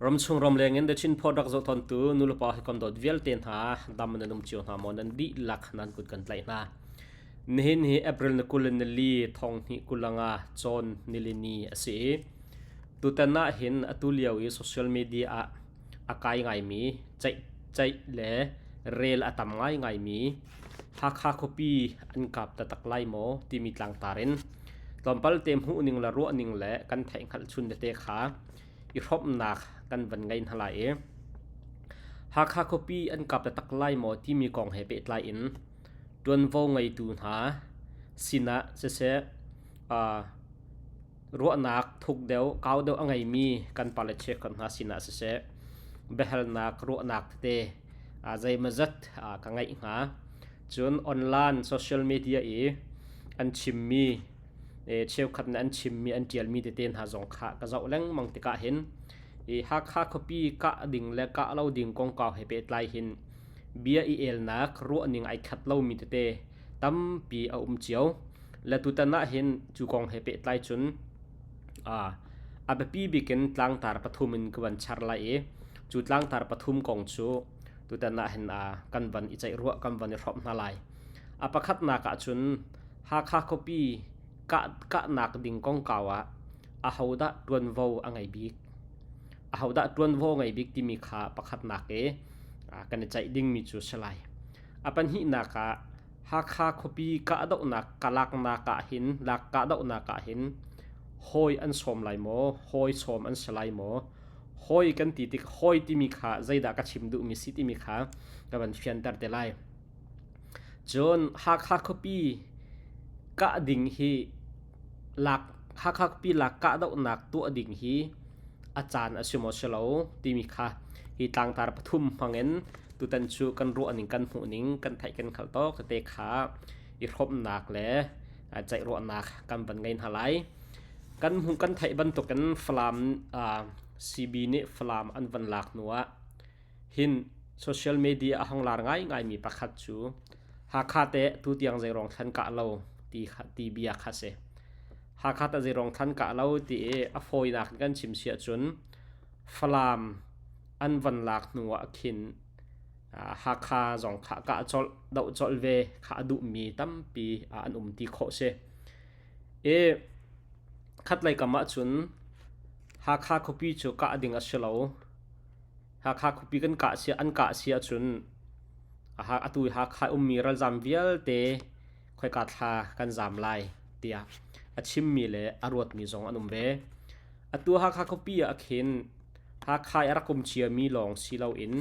Ramchung ramleng in The Chin Post rak zoh tawntu nulepa hawikom dawt vialte hna dam nan um cio hna maw nan dihlak nan kut kan tlaih hna. Nihin hi April ni 24 2025 cawn nilini a si i tutan ah hin atu lio i social media ah a kai ngaimi ceih ceih le rel a tam ngaingaimi Hakha khuapi an kap taktak lai maw timi tlangtar in tlawmpal te hmuhning le ruahning le kan theihhngalh chun tete kha i hrawmhnak kan van ngei hna lai i Hakha khuapi an kap taktak lai maw timi kong he pehtlai in ṭuanvo ngeitu hna sinah siseh ruahnak thuk deuh kau deuh a ngeimi kan pale cheukhat hna sinah siseh biahalnak ruahnak tete zeimawzat ka ngeih hnga. Cun online social media i an chimmi cheukhat nih an chimmi an ṭialmi tete hna zong kha ka zoh lengmang tikah hin i Hakha khuapi kah ding le kah lo ding kongkau he pehtlai hin bia i elnak ruahning ai khat lomi tete tampi a um cio. Le tutan ah hin cu kong he pehtlai cun a biapi bik in tlangtar pathum in ka van char lai i cu tlangtar pathum kong cu tutan ah hin kan van i ceih ruah kan van i hrawmh hna lai. A pakhatnak ah cun Hakha khuapi kahnak ding kongkau ah ahodah ṭuanvo a ngei bik? Ahodah ṭuanvo a ngei bik timi kha pakhatnak i kan i ceih dingmi cu a si lai. A pahnihnak ah Hakha khuapi kahdohnak kalaknak ahhin kahdohnak ahhin hawi an sawm lai maw? Hawi sawm an si lai maw? Hawi kan ti tik hawi timi kha zeidah ka chim duhmi si timi kha ka van fianter te lai. Cun Hakha khuapi kah ding hi lak Hakha khuapi lak kahdohnak tuah ding hi a caan a si maw si lo timi kha hi tlangtar pathum hmangin tutan cu kan ruahning kan hmuhning kan theih kan hngalh tawk tete kha i hrawmhnak le ceih ruahnak kan van ngei hna lai. Kan hmuh kan theih bantukin Falam CB nih Falam an van lak hnu ah hin social media a hong lar ngaingaimi pakhat cu Hakha te tutiang zeirong thlan kah lo ti kha ti bia kha si. Hakha te zeirong thlan kah lo ti i a fawinak in kan chim si ahcun Falam an van lak hnu ah khin Hakha zong kha kah colh doh colh ve kha a duhmi tampi an um ti khawh si. I khatlei kam ahcun Hakha khuapi cu kah ding a si lo. Hakha khuapi kan kah si an kah si ahcun atu i Hakha ummi ralzam vialte khoika thla kan zam lai tiah a chimmi le a ruatmi zong an um ve. Atu Hakha khuapi ah khin Hakha i a rak um ciami lawng si loin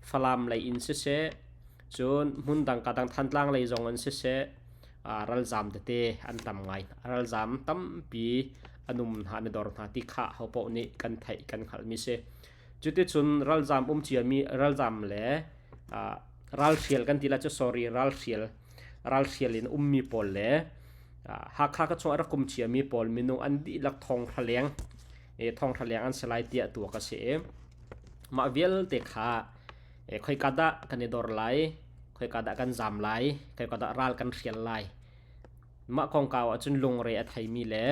Falam lei in siseh, cun hmundang kadang Thantlang lei zong in siseh, ralzam tete an tam ngai. Ralzam tampi an um hna, an i dor hna ti kha hopaoh nih kan theih kan hngalhmi si. Cuticun ralzam um ciami ralzam le ralhrial kan ti lai cu sorry ralhrial ralhrial in ummi pawl le Hakha ka chung a rak um ciami pawl minung an dihlak thonghra leng thonghra leng an si lai tiah tuak a si i mah vialte kha khoika dah kan i dor lai khoika dah kan zam lai khoika dah ral kan hrial lai mah kongkau ahcun lungre a theimi le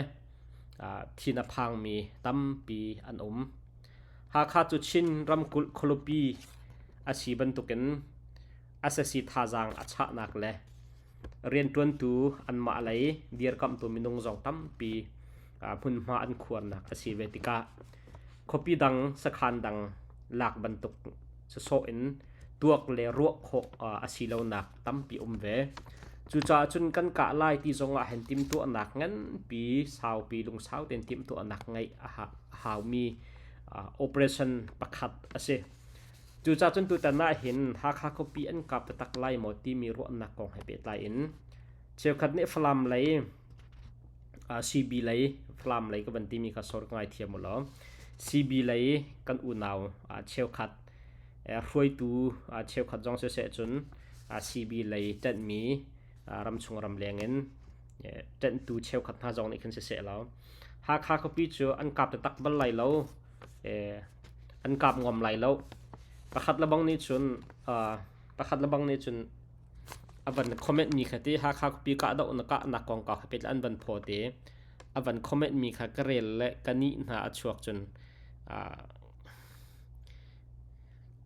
thin a phangmi tampi an um. Hakha cu Chin ramkulh khualipi a si bantukin sac thazaang a chahnak le rianṭuantu anmah lei dirkamhtu minung zong tampi hmunhma an khuarnak a si ve tikah khuapi dang sakhan dang lak bantuk sawsawh in tuak le ruah khawh a si lonak tampi um ve. Cucaah cun kan kah lai ti zong ah hin timhtuahnak nganpi saupi lungsau tein timhtuahnak ngeih a haumi operation pakhat a si. Cucaah cun tutan ah hin Hakha khuapi an kap taktak lai maw timi ruahnak kong he pehtlai in cheukhat nih Falam lei CB lei Falam lei ka van timi kha sor ka ngaithiam u law CB lei kan unau cheukhat hruaitu cheukhat zong siseh cun CB lei ṭanhmi ramchung ramleng in ṭanhtu cheukhat hna zong nih khin siseh law Hakha khuapi cu an kap taktak bal lai lo an kap ngam lai lo pakhat le bang nih cun pakhat le bang nih cun a van comment mi kha ti Hakha khuapi kahdoh na kahnak kongkau kha pet an van phaw te a van comment mi kha ka rel le ka nih hna a chuak cun.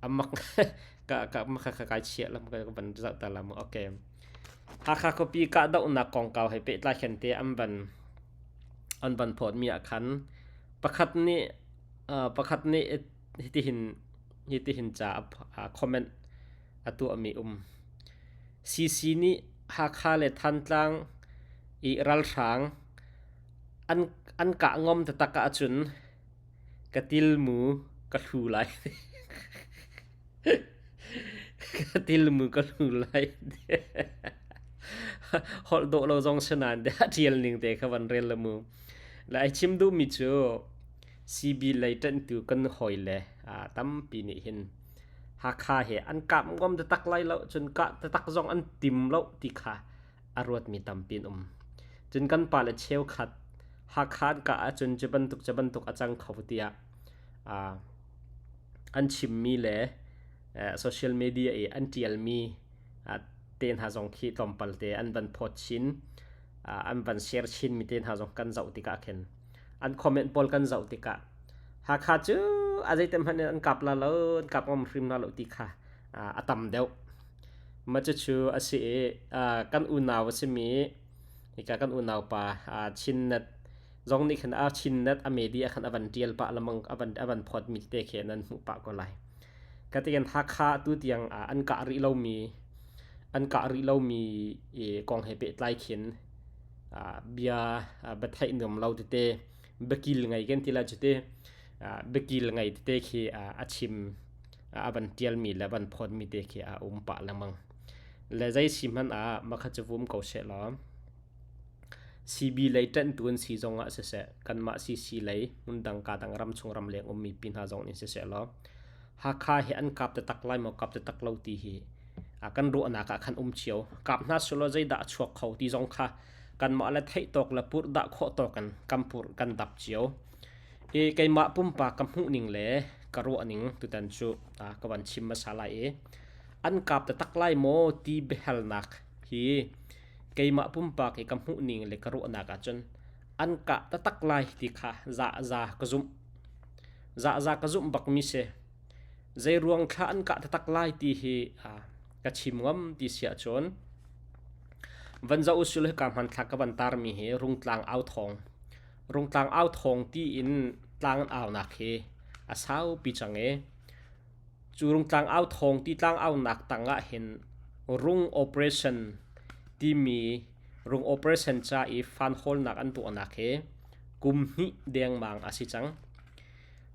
Amak ka ka ka ka kai chia lam ka van zau ta lam. Okay. Hakha khuapi kahdohnak kongkau he pehtlai khan te an van phawt mi ah khan pakhat nih hitihin ca comment a tuah mi um. CC nih Hakha le Thantlang i ralhrang an kah ngom taktak ahcun ka tilmu ka hlu lai. Ka tilmu ka hlu lai. Holh dawh lo zong si nain a ṭial ning te kha van rel la mu. Le ai chim duhmi cu CB lei ṭanhtu kan hawile tampi nih hin Hakha he an kap ngom taktak lai lo, cun kah taktak zong an tim lo ti kha a ruatmi tampi an um. Cun kan pale cheukhat Hakha an kah ahcun cu bantuk a cang kho tiah an chimmi le social media i an ṭialmi te hna zong khi tlawmpal te an van phawt chin, an van share chinmi te hna zong kan zoh tikah khin an comment pawl kan zoh tikah Hakha cu a zeitem hmanh in an kap la lo, an kap ngam hrim hna lo ti kha a tam deuh. Mah cucu a si i kan unau a simi hika kan unau pa Chinnet zong nih khin a Chinnet a media khan a van ṭial pah lamang a van phawtmi tete khi nan hmuh pah ko lai. Ka tian Hakha tu tiang an kah rih lomi kong he pehtlai khin bia biatheih nuam lo tete biakil ngei kan ti lai cu ti, biakil ngei tete khi a chim, a van ṭialmi le van phawtmi te khi a um pah lengmang. Le zei si hmanh ah makha cu vum ko seh law CB lei ṭanhtu an si zong ah siseh, kanmah CC lei hmundang kadang ramchung ramleng ummi pi hna zong nih siseh law Hakha hi an kap taktak lai maw, kap taktak lo ti hi kan ruahnak ah khan um cio. Kap hna sulaw zeidah a chuak kho ti zong kha kanmah le theih tawk le purh dah khawh tawk in kan purh kan dap cio. I keimah pumpak ka hmuh ning le ka ruah ning tutan cu ka van chim hmasa lai i an kap taktak lai maw ti biahalnak hi keimah pumpak i ka hmuh ning le ka ruahnak ahcun an kah taktak lai ti kha za za ka zumh. Za za ka zumh bakmi si. Zei ruang thla an kah taktak lai ti hi ka chim ngam ti si ahcun van zoh usil hika hmanthlak ka van tarmi hi Rungtlang au thawng. Rungtlang au thawng tiin tlang an aunak hi a saupi cang i cu Rungtlang au thawng ti tlang aunak tang ah hin Rung Operation timi Rung Operation ca i fan hawlnak an tuahnak hi kum hnih dengmang a si cang.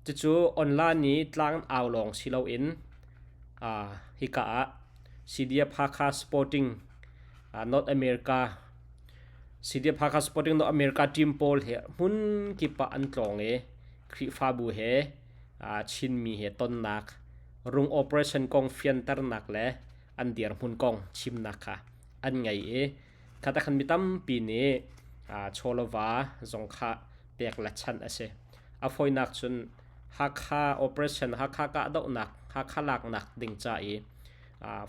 Cucu online i tlang au lawng si loin hika ah CDF Hakha Sporting North America CDF Hakha Sporting North America team pawl he hmun kip ah an tlawng i Khrihfabu he Chinmi he tonnak, rung operation kong fianternak le an dirhmun kong chimnak kha an ngei i khata khan mi tampi nih chawlava zong kha pek le chanh a si. A fawinak cun Hakha operation, Hakha kahdohnak, Hakha laknak ding ca i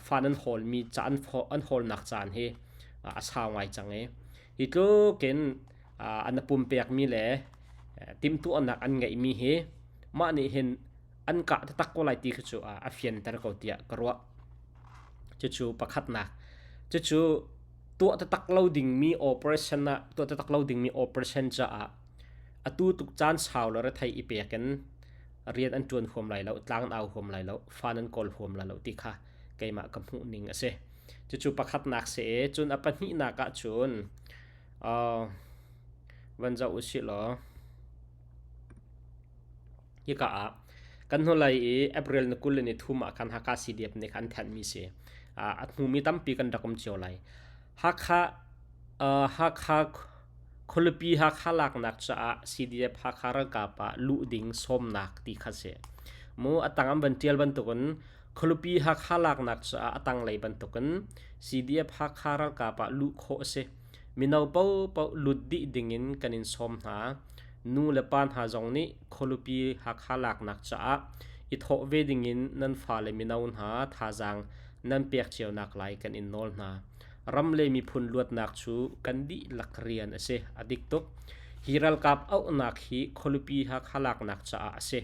fa nan hawlmi ca an hawlnak caan hi a sau ngai cang i hi tluk in an pumpekmi le timhtuahnak an ngeihmi hi mah nih hin an kah taktak ko lai ti khi cu a fianter ko tiah ka ruah. Cucu pakhatnak. Cucu tuah taktak lo dingmi operation ah tuah taktak lo dingmi operation caah atu tuk caan sau le rethei i pek in rian an ṭuan huam lai lo, tlang an au huam lai lo, fa nan kawl huam lai lo ti kha keimah ka hmuh ning a si. Cucu pakhatnak si i cun a pahnihnak ah cun van zoh usih law hika ah kan hnulei i April ni 23 ah khan Hakha CDF nih khan an thanhmi si. A hmumi tampi kan rak um cio lai. Hakha khualipi Hakha laknak caah CDF Hakha ralkap ah luh ding sawmnak ti kha si. Mu a tang an van ṭial bantukin khualipi Hakha laknak caah a tanglei bantukin CDF Hakha ralkap ah luh khawh a si. Mino paohpaoh lut dih dingin kan in sawm hna. Nu le pa hna zong nih khualipi Hakha laknak caah i thawh ve dingin nan fale mino hna thazaang nan pek cio naklai kan in nawl hna. Ram le miphun luatnak cu kan dihlak rian a si. A dik tuk. Hi ralkap auhnak hi khualipi Hakha laknak caah a si.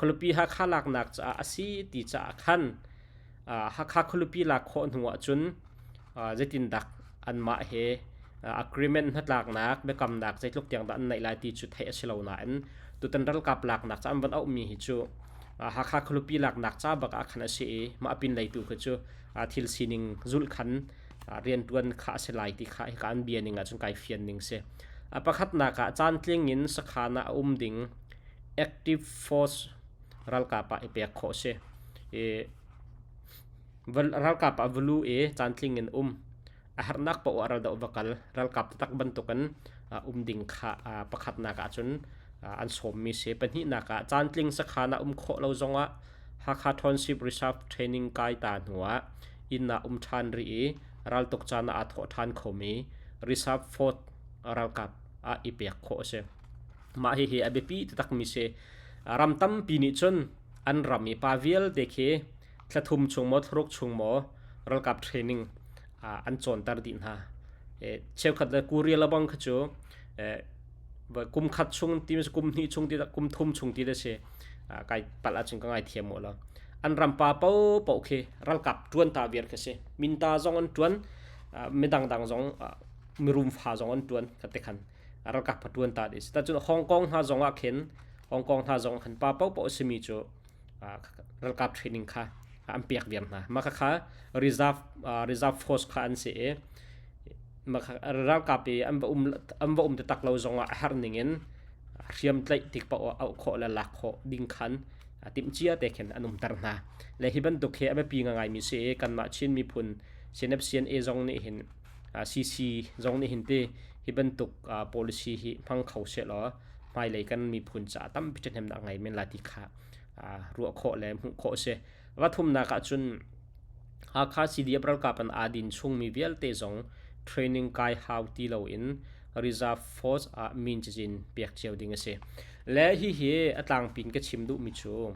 Khualipi Hakha laknak caah a si ti caah khan Hakha khualipi lak khawh hnu ahcun zeitindah anmah he agreement hnatlaknak biakamnak zeitluk tiang dah an neih lai ti cu theih a si lo nain tutan ralkap laknak ca an van auhmi hi cu Hakha khualipi laknak ca bak ah khan a si i mah pinlei tu khi cu thil sining zulh khan rianṭuan kha a si lai ti kha hika an bia ning ahcun kai fian ning si. Pakhatnak ah caantling in sakhan ah a um ding active force ralkap ah i pek khawh a si. I ralkap ah va lu i caantling in um a herhnak paoh ah raldoh va kal ralkap taktak bantukin um ding kha pakhatnak ahcun an sawmmi si. Pahnihnak ah caantling sakhan ah um khawh lo zongah Hakha Township Reserve Training kai ta hnuah inn ah um ṭhan rih i raltuk caan ah aa thawh ṭhan khomi Reserve Force ralkap ah i pek khawh a si. Mah hihi a biapi taktakmi si. Ram tampi nih cun an ram i pa vialte khi thla thum chung maw thlaruk chung maw ralkap training an cawnter dih hna. Cheukhat le Korea le bang kha cu kum khat chung ti kum hnih chung ti kum thum chung ti da si kai palh ahcun ka ngaithiam mu lo an ram pa paohpaoh khi ralkap ṭuan ta viar khi si minta zong an ṭuan midang dang zong mirum fa zong an ṭuan ka te khan ralkap pa ṭuan ta dih si ta cun Hong Kong hna zong ah khin Hong Kong hna zong khan pa paohpaoh simi cu ralkap training kha an pek viar hna mah kha reserve reserve force kha an si i ralkap i an va um an va um taktak lo zongah a herh ning in hriam tlaih tik paoh ah auh khawh le lak khawh ding khan timhcia te khin an umter hna. Le hi bantuk hi a biapi ngaingaimi si i kanmah Chin miphun CNF CNA zong nih hin CC zong nih hin ti hi bantuk policy hi hmang kho sehlaw hmailei kan miphun caah tampi ṭhahnemnak ngei men lai ti kha ruah khawh le hmuh khawh a si. Va thumnak ahcun Hakha CDF ralkap an aa din chungmi vialte zong training kai hau ti loin Reserve Force ah min cazin pek cio ding a si. Le hihi a tlangpi in ka chim duhmi cu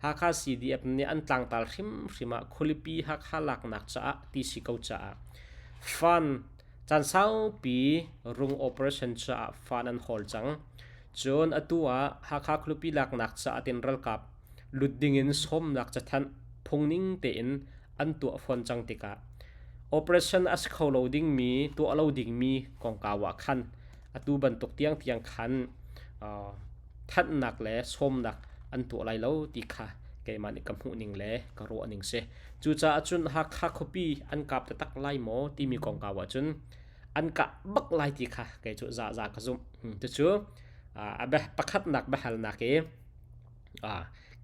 Hakha CDF nih an tlangtal hrimhrim ah khualipi Hakha laknak caah ti si ko caah fund caan saupi rung operation caah fund an hawl cang. Cun atu ah Hakha khualipi laknak caah tin ralkap lut dingin sawmnak cathanh phungning tein an tuah fawn cang tikah operation a si kho lo dingmi tuah lo dingmi kongkau ah khan atu bantuk tiangtiang khan thanhnak le sawmnak an tuah lai lo ti kha keimah nih ka hmuh ning le ka ruah ning si. Cucaah cun Hakha khuapi an kap taktak lai maw timi kongkau ah cun an kah bak lai ti kha kei cu za za ka zumh. Cucu a pakhatnak biahalnak i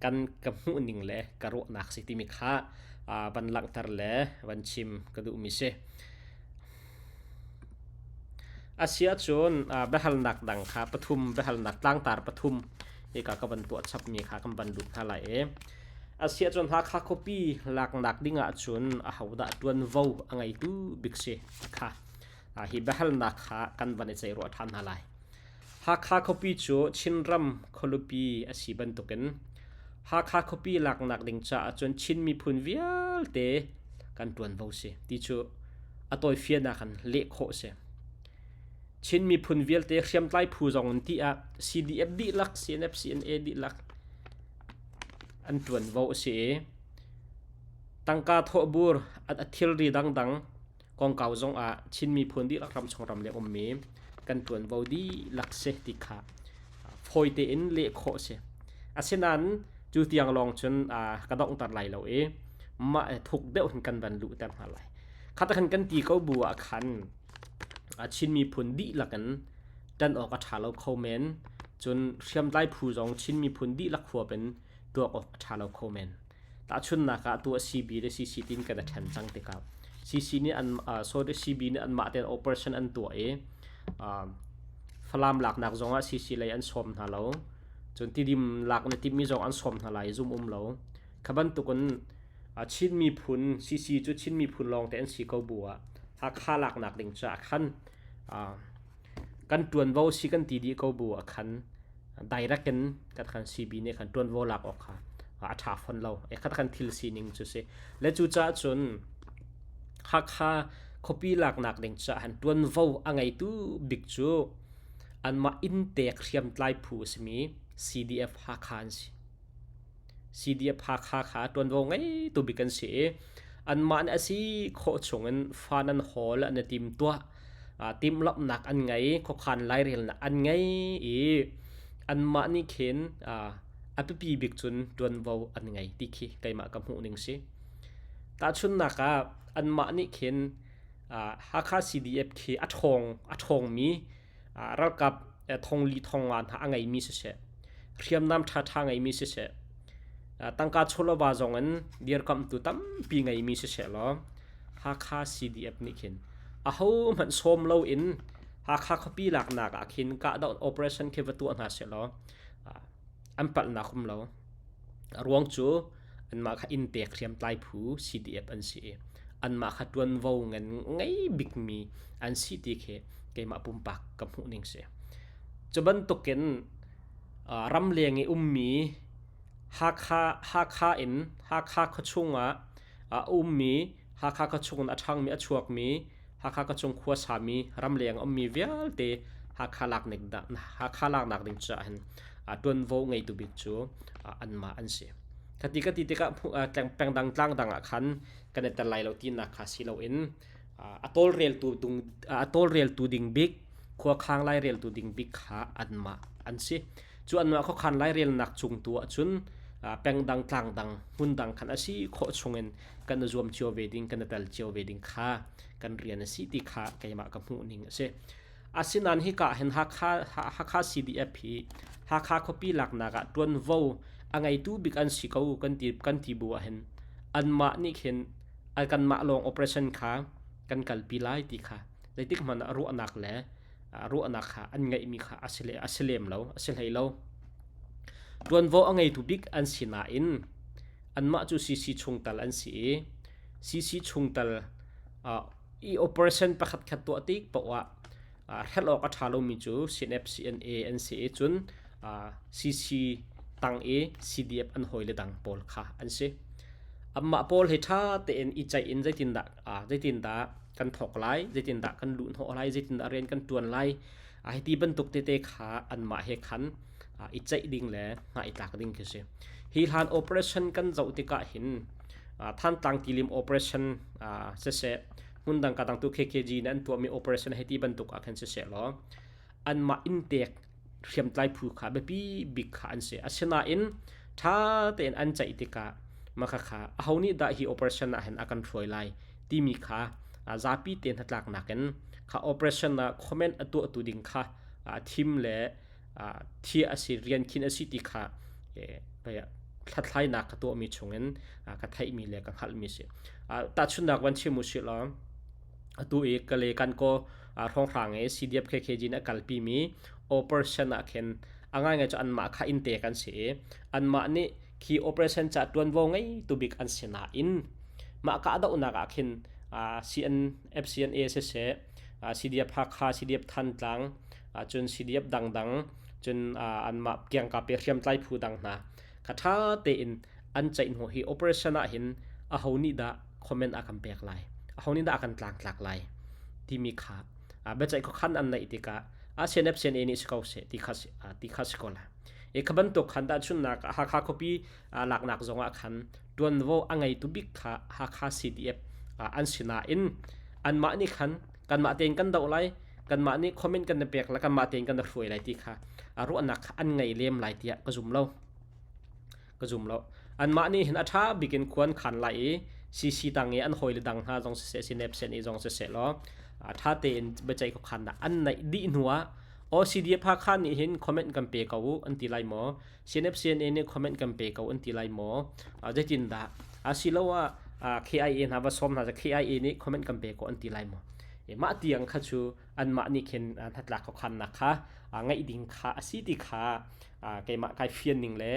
kan ka hmuhning le ka ruahnak si timi kha van langhter le van chim ka duhmi si. Asiahcun biahalnak dang kha pathum biahalnak tlangtar pathum hika ka van tuah chapmi kha kan van lut hna lai i asiahcun Hakha khuapi laknak ding ahcun ahodah ṭuanvo a ngeitu bik si kha hi biahalnak kha kan van i ceihruah ṭhan hna lai. Hakha khuapi cu Chinram khualipi a si bantukin Hakha khuapi laknak ding caah cun Chin miphun vialte kan ṭuanvo si ti cu a tawifian ah khan leh khawh a si. Chin miphun vialte hriamtlai phu zong in ti ah CDF dihlak, CNF, CNA dihlak an ṭuanvo a si i tangka thawhbur a thilri dangdang kongkau zongah Chin miphun dihlak ramchung ram le ummi kan ṭuanvo dihlak si ti kha fawi tein leh khawh a si. Asinain cu tiang lawng cun ka donghter lai lo i mah thuk deuh hin kan van luhter hna lai. Kha khan kan ti ko bu ah khan Chin miphun dihlak in ṭan awk a ṭha lo kho men. Cun hriamtlai phu zong Chin miphun dihlak huap in tuak awk a ṭha lo kho men. Tahchunhnak ah tu CB le CC tin kan i ṭhen cang tikah CC nih an sorry CB nih anmah tein operation an tuah i Falam laknak zongah CC lei an sawm hna lo. Cun Tidim lak na timhmi zong an sawm hna lai zum um lo. Kha bantukin Chin miphun CC cu Chin miphun lawngte an si ko bu ah Hakha laknak ding caah khan kan ṭuanvo si kan ti dih ko bu ah khan direct in kan khan CB nih khan ṭuanvo lak awk kha a ṭha fawn lo. E khat kan thil sining cu si. Le cucaah cun Hakha khuapi laknak ding caah han ṭuanvo a ngeitu bik cu anmah inntek hriamtlai phu a simi CDF Hakha an si. CDF Hakha kha ṭuanvo ngei tu bik an si i anmah nih a si khawh chungin fa nan hawl an i timtuah, timhlamhnak an ngei, khuakhan lairelnak an ngei i anmah nih khin a biapi bik cun ṭuanvo an ngei ti khi keimah ka hmuh ning si. Tahchunhnak ah anmah nih khin Hakha CDF khi a ṭhawng a ṭhawngmi ralkap thongli thongnga hna a ngeimi siseh, hriamnam ṭhaṭha ngeimi siseh, tangka chawlava zong in dirkamhtu tampi ngeimi siseh law Hakha CDF nih khin ahohmanh sawm loin Hakha khuapi laknak ah khin kahdoh operation khi va tuah hna seh law an palhnak um lo. A ruang cu anmah kha inntek hriamtlai phu CDF an si i anmah kha ṭuanvo ngan ngei bikmi an si ti khi keimah pumpak ka hmuh ning si. Cu bantukin ramleng i ummi Hakha Hakha in Hakha khuachung ah a ummi Hakha khuachung in a ṭhangmi a chuakmi Hakha khuachung khua sami ramleng ummi vialte Hakha laknak Hakha laknak ding caah hin ṭuanvo ngeitu bik cu anmah an si. Khati ka ti tikah pengdang tlangdang ah khan kan i tel lai lo tinak kha si loin a tawlreltu dung a tawlreltu ding bik khuakhang laireltu ding bik kha anmah an si. Cu anmah khuakhan lairelnak cung tu ahcun pengdang tlangdang hmundang khan a si khawh chungin kan i zuam cio ve ding kan i tel cio ve ding kha kan rian a si ti kha keimah ka hmuh ning a si. Asinain hika hin Hakha Hakha CDF hi Hakha khuapi laknak ah ṭuanvo a ngeitu bik an si ko kan ti bu ahhin anmah nih khin kanmah lawng operation kha kan kalpi lai ti kha zeitik hmanh ah ruahnak le ruahnak kha an ngeihmi kha a si le a si lem lo a si hlei lo. Ṭuanvo a ngeitu bik an si nain anmah cu CC chungtel an si i CC chungtel i operation pakhat khat tuah tik paoh ah hrelh awk a ṭha lomi cu CNF CNA an si i cun CC tang i CDF an hawile dang pawl kha an si. Anmah pawl he ṭha tein i ceih in zeitindah kan thawk lai, zeitindah kan luhhnawh lai, zeitindah rian kan ṭuan lai, hi ti bantuk tete kha anmah he khan i ceih ding le hna i tlak ding khi si. Hi hlan operation kan zoh tikah hin Thantlang tilim operation siseh hmundang ka dang tu KKG nih an tuahmi operation hei ti bantuk ah khan siseh law anmah inntek hriamtlai phu kha biapi bik kha an si. Asinain ṭha tein an ceih tikah maka kha aho nih dah hi operation ah hin a kan hruai lai timi kha zapi te hnatlaknak in kha operation ah comment a tuahtu ding kha thim le thiah a si rian khin a si ti kha hlathlainak ka tuahmi chungin ka theihmi le ka hngalhmi si. Tahchunhnak van chim u sih law atu i Kale Kankaw hrawnghrang i CDF KKG nih a kalpimi operation ah khin a ngaingai cu anmah kha innte kan si i anmah nih khi operation ca ṭuanvo ngei tu bik an si nain mah kahdohnak ah khin CN FCNA siseh CDF Hakha CDF Thantlang cun CDF dangdang cun anmah kiangkap i hriamtlai phu dang hna kha ṭha tein an ceih hnu hi operation ah hin aho nih dah comment a kan pek lai aho nih dah a kan tlangtlak lai timi kha biaceih khuakhan an neih tikah ASEAN FCNA nih si ko seh ti kha ti kha si ko lai e kha bantuk khan tahchunhnak Hakha khuapi laknak zongah khan ṭuanvo a ngeitu bik kha Hakha CDF an si nain anmah nih khan kanmah tein kan doh lai kanmah nih comment kan pek la kanmah tein kan hruai lai ti kha ruahnak kha an ngei lem lai tiah ka zum lo ka zum lo anmah nih hin a ṭha bik in khuan khan lai i CC tang i an hawile dang hna zong siseh sinep sen i zong siseh law ṭha tein biaceih khuakhannak an neih dih hnu ah OCD Hakha nih hin comment kan pe ko u an ti lai maw CNF CNA nih comment kan pe ko an ti lai maw zeitindah asiloah KIA hna va sawm hna KIA nih comment kan pe ko an ti lai maw mah tiang kha cu anmah nih khin hnatlak khuakhannak kha ngeih ding kha a si ti kha keimah kai fian ning le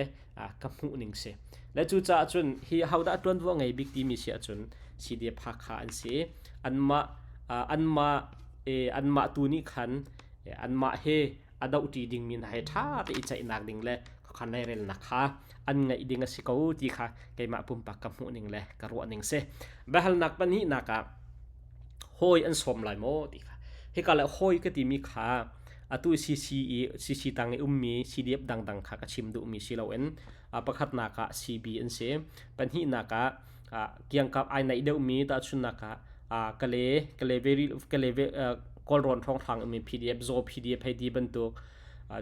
ka hmuh ning si. Le cucaah cun hi hodah ṭuanvo ngei bik timi si ahcun CDF Hakha an si. Anmah anmah anmah tu nih khan anmah he a dohṭi dingmi hna he ṭha te i ceihnak ding le khuakhan lairelnak kha an ngeih ding a si ko ti kha keimah pumpak ka hmuh ning le ka ruah ning si. Biahalnak pahnihnak ah hawi an sawm lai maw ti kha. Hika le hawi ka timi kha Atu CC i CC tang i ummi CDF dangdang kha ka chim duhmi si loin pakhatnak ah CB an si. Pahnihnak ah kiangkap ai naih deuhmi tahchunhnak ah Kale Kale very Kale Kawlrawn hrawnghrang ummi PDF Zaw PDF hei ti bantuk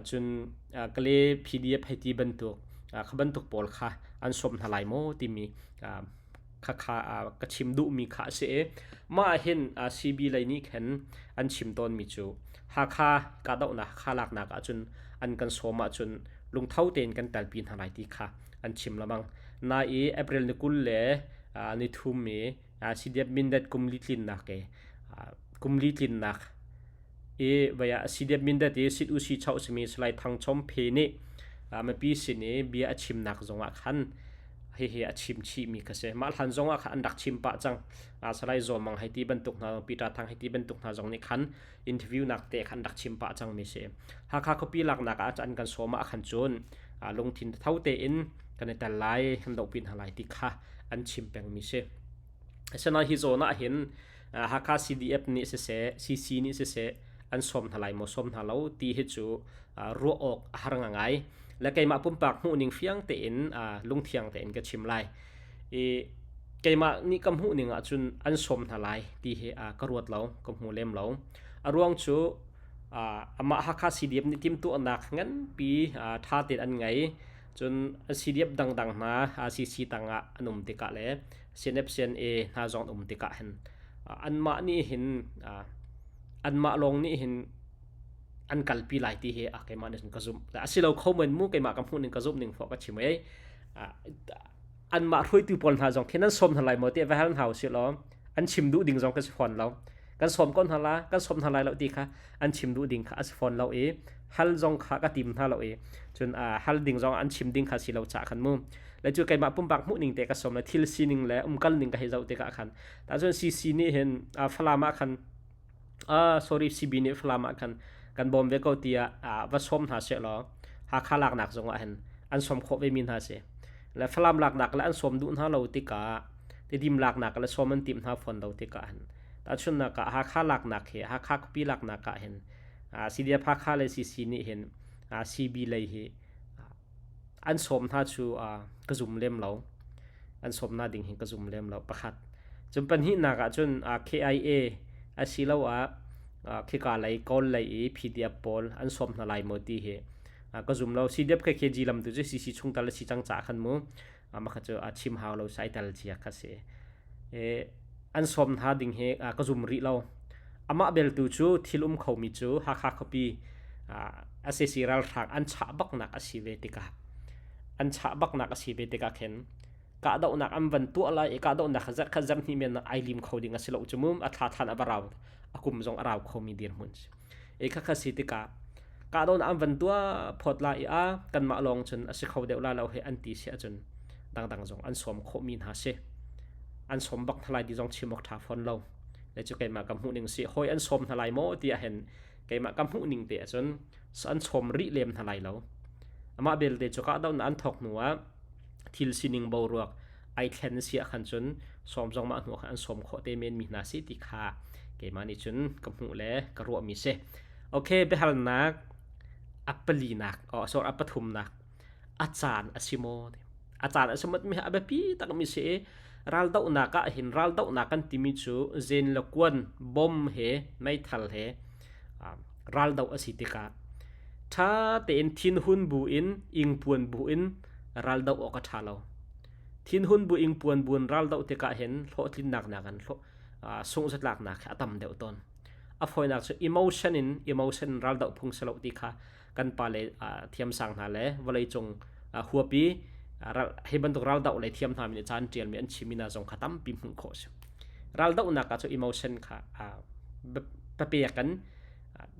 cun Kale PDF hei ti bantuk kha bantuk pawl kha an sawm hna lai maw timi khakha ka chim duhmi kha a si i mah ah hin CB lei nih khin an chim tawnmi cu Hakha kahdohnak Hakha laknak ahcun an kan sawm ahcun lungtho tein kan telpi hna lai ti kha an chim lamang. Na i April ni 20 le ni thum i CDF Mindat kum li tlinnak i kum li tlinnak i vaya CDF Mindat i sit usi chau simi Salai Thang Chom Phe nih mipi sin i bia a chimnak zongah khan hihi a chim chihmi kha si. Mah hlan zongah khan an rak chim pah cang. Salai Zaw Mang hei ti bantuk hna, Peter Thang hei ti bantuk hna zong nih khan interview nak te khan rak chim pah cangmi si. Hakha khuapi laknak ah an kan sawm ah khan cun lungthin tho tein kan i tel lai, kan dohpi hna lai ti kha an chim pengmi si. Asinain hi zawn ah hin Hakha CDF nih siseh, CC nih siseh an sawm hna lai maw sawm hna lo ti hi cu ruah awk a har ngai. Le keimah pumpak hmuhning fiang tein lungthiang tein ka chim lai. I keimah nih ka hmuhning ahcun an sawm hna lai ti hi ka ruat lo, ka hmu lem lo. A ruang cu amah Hakha CDF nih timhtuahnak nganpi ṭha tein an ngei. Cun CDF dangdang hna CC tangah an um tikah le CNF CNA hna zong an um tikah hin anmah nih hin anmah lawng nih hin an kalpi lai ti hi keimah nih cun ka zumh. A si lo kho men mu keimah ka hmuh ning ka zumh ning fawh ka chim ei. Anmah hruaitu pawl hna zong khi nan sawm hna lai maw ti va hal hna usih law an chim duh ding zong ka si fawn lo. Kan sawm ko hna la, kan sawm hna lai lo ti kha an chim duh ding kha a si fawn lo i hal zong kha ka tim hna lo i cun hal ding zong an chim ding kha si lo ca khan mu. Le cu keimah pumpak hmuh ning te ka sawm le thil sining le umkal ning ka hei zoh tikah khan ta cun CC nih hin Falam ah khan sorry CB nih Falam ah khan kan bawm ve ko tiah va sawm hna seh law Hakha laknak zong ah hin an sawm khawh ve mi hna si. Le Falam laknak le an sawm duh hna lo tikah Tidim laknak le sawm an timh hna fawn lo tikah hin tahchunhnak ah Hakha laknak hi Hakha khuapi laknak ah hin CDF Hakha le CC nih hin CB lei hi an sawm hna cu ka zum lem lo. An sawm hna ding hi ka zum lem lo pakhat. Cun pahnihnak ah cun KIA asiloah khika lei Kawl lei i PDF pawl an sawm hna lai maw ti hi ka zum lo. CDF KKG lam tu cu CC chungtel a si cang caah khan mu mah kha cu a chim hau lo sai tel cia kha si. An sawm hna ding hi ka zum rih lo. Amah beltu cu thil um khomi cu Hakha khuapi SAC ralhrang an chah baknak a si ve tikah an chah baknak a si ve tikah khin kahdohnak an van tuah lai i kahdohnak kha zarh khat zarh hnih men ai lim kho ding a si lo cu mu a thla than a va rau a kum zong a rau khomi dirhmun si e kha kha si tikah kahdohnak an van tuah phawt lai i a kanmah lawng cun a si kho deuh la lo he an ti si ahcun dangdang zong an sawm khawhmi hna si an sawm bak hna lai ti zong chim awk ṭha fawn lo le cu keimah ka hmuh ning si hawi an sawm hna lai maw ti ah hin keimah ka hmuh ning te ahcun an sawm rih lem hna lai lo amah belte cu kahdohnak an thawk hnu ah thil sining boruak ai thlen si ah khan cun sawm zong mah hnu ah khan an sawm khawh te men mi hna si ti kha keimah nih cun ka hmuh le ka ruah mi si okay biahalnak a palinak oh sorry a pathumnak a caan a si maw a caan a si maw timi hi a biapi takmi si i raldohnak ah hin raldohnak kan timi cu zen le kuan bom he meithal he raldoh a si tikah ṭha tein thinhun bu in ingpuan bu in raldoh awk a ṭha lo. Thinhun bu ingpuan bu in raldoh tikah hin hlawhtlinnak nakin sunghzatlaknak hi a tam deuh tawn. A fawinak cu emotion in emotion raldoh phung si lo ti kha kan pale thiamsang hna le vawleicung huapi hi bantuk raldoh le thiam hna nih caan ṭialmi an chimmi hna zong kha tampi hmuh khawh a si. Raldohnak ah cu emotion kha papek in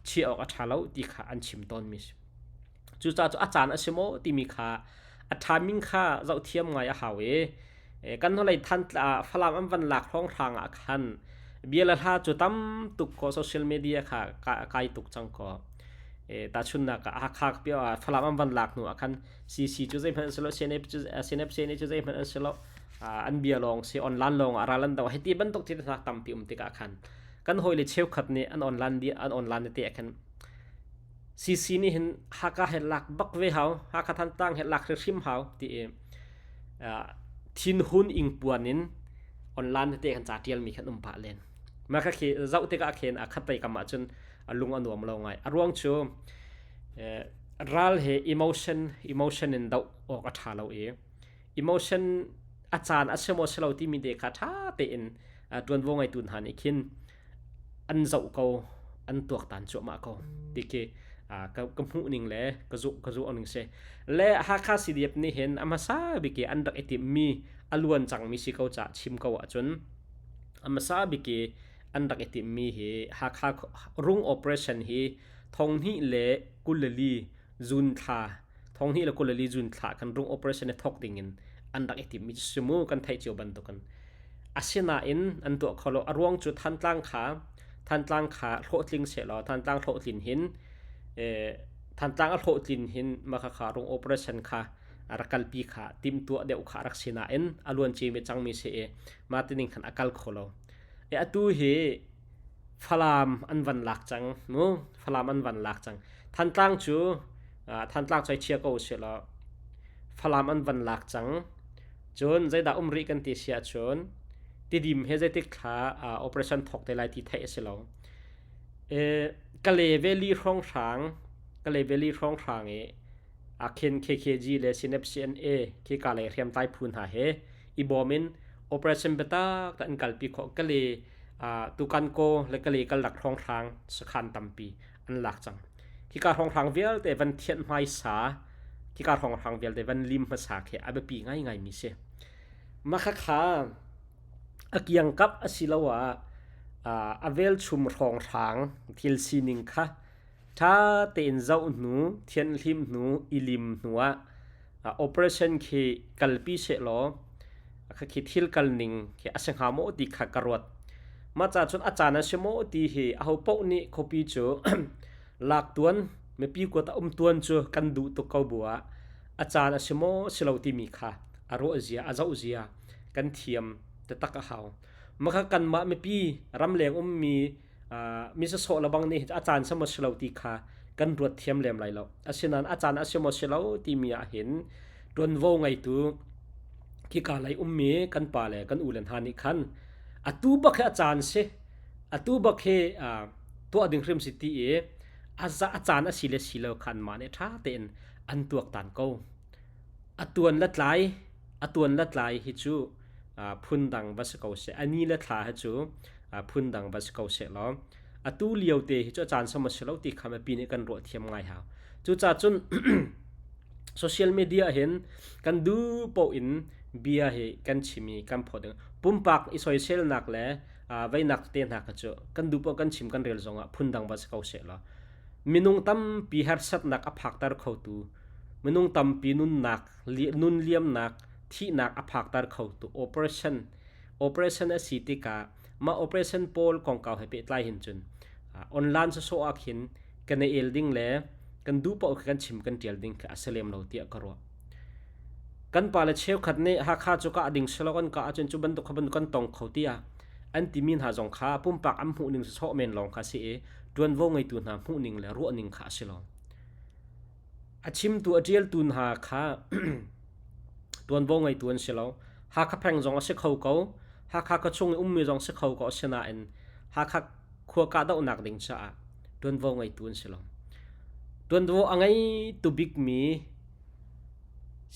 chiah awk a ṭha lo ti kha an chim tawnmi a si. Cucaah cu a caan a si maw timi kha a ṭhaming kha zohthiam ngai a hau i kan hnulei Falam an van lak hrawnghrang ah khan bia le hla cu tam tuk ko social media kha kai tuk cang ko. Tahchunhnak ah Hakha Falam an van lak hnu ah khan CC cu zeihmanh an si lo CNF cu CNF CNA cu zeihmanh an si lo an bia lawng si online lawng ah ral an do hiti bantuk thil hna tampi um tikah khan kan hawile cheukhat nih an online an online te ah khan. CC nih hin Hakha he lak bak ve hau, Hakha Thantlang he lak hrimhrim hau ti i thinhun ingpuan in online te kan ca tialmi khan um pah len. Mah kha khi zoh tikah khin a khatlei kam ahcun a lung a nuam lo ngai. A ruang cu ral he emotion emotion in doh awk a ṭha lo i emotion a caan a si maw si lo timi te kha ṭha tein ṭuanvo ngeitu hna nih khin an zoh ko, an tuaktan cuahmah ko ti khi ka hmuh ning le ka zuh ning si. Le Hakha CDF nih hin a hmasa bik i an rak i timhmi a luan cangmi si ko caah chim ko ahcun a hmasa bik i an rak i timhmi hi Hakha rung operation hi 2024 June thla 2024 June thla kan rung operation i thawk ding in an rak i timhmi cu si mu kan theih cio bantukin. Asinain an tuah kho lo. A ruang cu Thantlang kha hlawhtling sehlaw Thantlang hlawhtlin hin Thantlang a hlawhtlin hin mah khakha rung operation kha a rak kalpi kha timhtuah deuh kha a rak si nain a luan ciami cangmi si i mah tining khan a kal kho lo. E atu hi Falam an van lak cang mu Falam an van lak cang. Thantlang cu Thantlang cu ai chia ko usih law Falam an van lak cang. Cun zeidah um rih kan ti si ahcun Tidim he zeitik thla operation thawk te lai ti theih a si lo. Kale Valley hrawnghrang Kale Valley hrawnghrang i ahkhin KKG le CNFCNA khika lei hriamtlai phu hna he i bawm in operation biatak an kalpi khawh. Kale tukankaw le Kale kalak hrawnghrang sakhan tampi an lak cang. Khika hrawnghrang vialte van thianh hmaisa, khika hrawnghrang vialte van lim hmasa khi a biapi ngaingaimi si. Mah khakha a kiangkap asiloah a velchum hrawnghrang thil sining kha ṭha tein zoh hnu, thianhhlimh hnu, i lim hnu ah operation khi kalpi sehlaw khakhi thil kalning khi a si hnga maw ti kha ka ruat. Mah ca cun a caan a si maw ti hi ahopaoh nih khuapi cu lak tuan, mipi kuat a um tuan cu kan duh tuk ko bu ah a caan a si maw si lo timi kha a ruah zia, a zoh zia kan thiam taktak a hau. Mah kha kanmah mipi ramleng ummi mi sawsawh lebang nih a caan si maw si lo ti kha kan ruat thiam lem lai lo. Asinain a caan a si maw si lo timi ahhin ṭuanvo ngeitu khika lei ummi kan pa le kan u le hna nih khan atu bak hi a caan si, atu bak hi tuah ding hrim si ti i a caan a si le si lo kha anmah nih ṭha tein an tuaktan ko. A tuan le tlai, a tuan le tlai hi cu phundang va si ko seh. A ni le thla hi cu phundang va si ko seh law atu lio te hi cu a caan sam a si lo ti kha mipi nih kan ruah thiam ngai hau. Cucaah cun social media hin kan duh paoh in bia hi kan chim i kan phawt ding. Pumpak i soiselnak le veinak te hna kha cu kan duh paoh kan chim kan rel zongah phundang va si ko seh law minung tampi harsatnak a phakter khotu minung tampi nunnak nun liamnak thihnak a phakter khotu operation operation a si tikah mah operation pawl kongkau he pehtlai hin cun online sawsawh ah khin kan i el ding le kan duh paoh khi kan chim kan tial ding khi a si lem lo tiah ka ruah. Kan pale cheukhat nih Hakha cu kah ding silo kan kah ahcun cu bantuk kha bantuk kan tong kho tiah an timi hna zong kha pumpak an hmuhning sawsawh men lawng kha a si i ṭuanvo ngeitu hna hmuhning le ruahning kha a si lo. A chimtu a ṭialtu hna kha ṭuanvo ngeitu an si lo. Hakha peng zong a si kho ko. Hakha khuachung i ummi zong si kho ko. Asinain Hakha khua kahdohnak ding caah ṭuanvo ngeitu an si lo. Ṭuanvo a ngeitu bikmi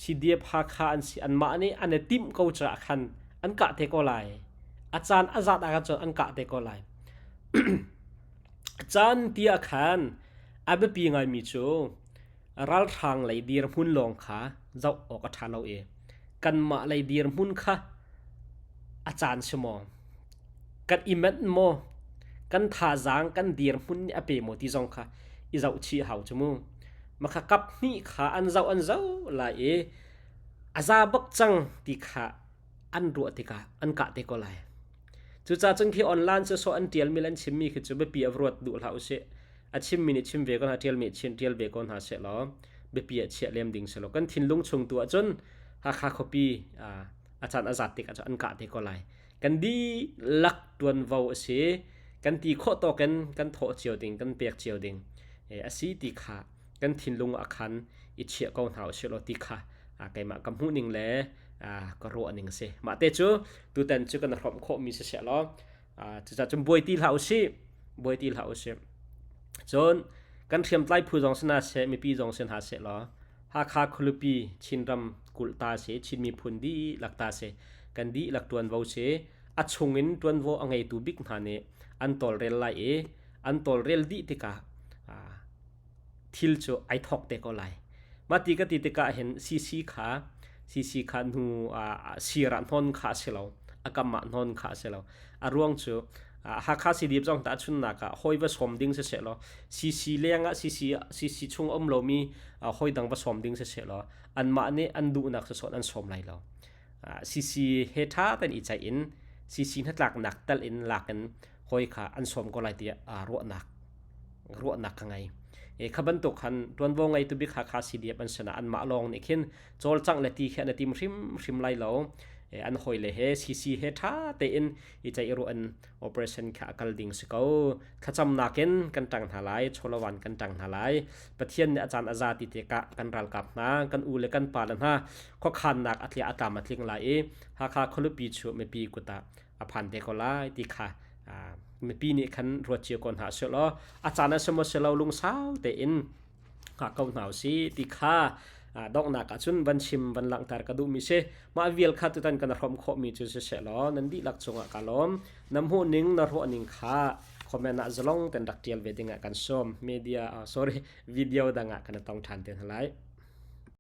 CDF Hakha an si. Anmah nih an i timh ko caah khan an kah te ko lai. A caan a zat ah cun an kah te ko lai. A caan ti ah khan a biapi ngaimi cu ralhrang lei dirhmun lawng kha zoh awk a ṭha lo i kanmah lei dirhmun kha a caan si maw, kan i manh maw, kan thazaang kan dirhmun nih a pe maw ti zong kha i zohchih hau cu mu. Makha kap hnih kha an zoh lai i a za bak cang ti kha an ruah tikah an kah te ko lai. Cucaah cun khi online sawsawh an ṭialmi le an chimmi khi cu biapi ah ruat duh hlah usih. A chimmi nih chim ve ko hna, ṭialmi nih chin ṭial ve ko hna sehlaw biapi ah chiah lem ding si lo. Kan thinlung chung tu ahcun Hakha khuapi a caan a zat tikah cun an kah te ko lai. Kan dihlak ṭuanvo a si. Kan ti khawh tawk in kan thawh cio ding, kan pek cio ding. A si ti kha kan thinlung ah khan i chiah ko hna usih law ti kha keimah ka hmuh ning le ka ruah ning a si. Mah te cu tutan cu kan hrawmh khawhmi si seh law cucaah cun buai ti hlah usih, buai ti hlah usih. Cun kan hriamtlai phu zong si hna seh, mipi zong si hna seh law Hakha khualipi Chinram kulh ta si, Chin miphun dihlak ta si, kan dihlak ṭuanvo si. A chungin ṭuanvo a ngeitu bik hna nih an tawlrel lai i an tawlrel dih tikah thil cu ai thawk te ko lai. Mah ti ka ti tikah hin CC kha CC kha hnu sir ah hnon kha a si lo. A kam ah hnon kha a si lo. A ruang cu Hakha CDF zong tahchunnak ah hawi va sawm ding siseh law CC leng ah CC CC chung um lomi hawi dang va sawm ding siseh law anmah nih an duhnak sisawh an sawm lai lo. CC he ṭha tein i ceih in CC hnatlaknak tal in lak in hawi kha an sawm ko lai tiah ruahnak ruahnak ka ngei. E kha bantuk khan ṭuanvo ngeitu bik Hakha CDF an sinah anmah lawng nih khin cawlcangh le ti khi an i tim hrimhrim lai lo. E an hawile he CC he ṭha tein i ceih ruah in operation kha a kal ding si ko. Thlacamnak in kan ṭang hna lai, chawlawan kan ṭang hna lai. Pathian nih a caan a za ti tikah kan ralkap hna, kan u le kan pa le hna khuakhannak a tlia a tlam a tling lai i Hakha khualipi chu mipi kut ah a phan te ko lai ti kha mipi nih khan ruat cio ko hna seh law a caan a si maw si lo lungsau tein hngah ko hna usih ti kha donghnak ah cun van chim van langhter ka duhmi si. Mah vial kha tutan kan hrawm khawhmi cu siseh law nan dihlak cungah ka lawm. Na hmuh ning na ruah ning kha comment ah zalong ten rak tial ve dingah kan sawm. Media sorry video dang ah kan tong ṭhan te hna lai.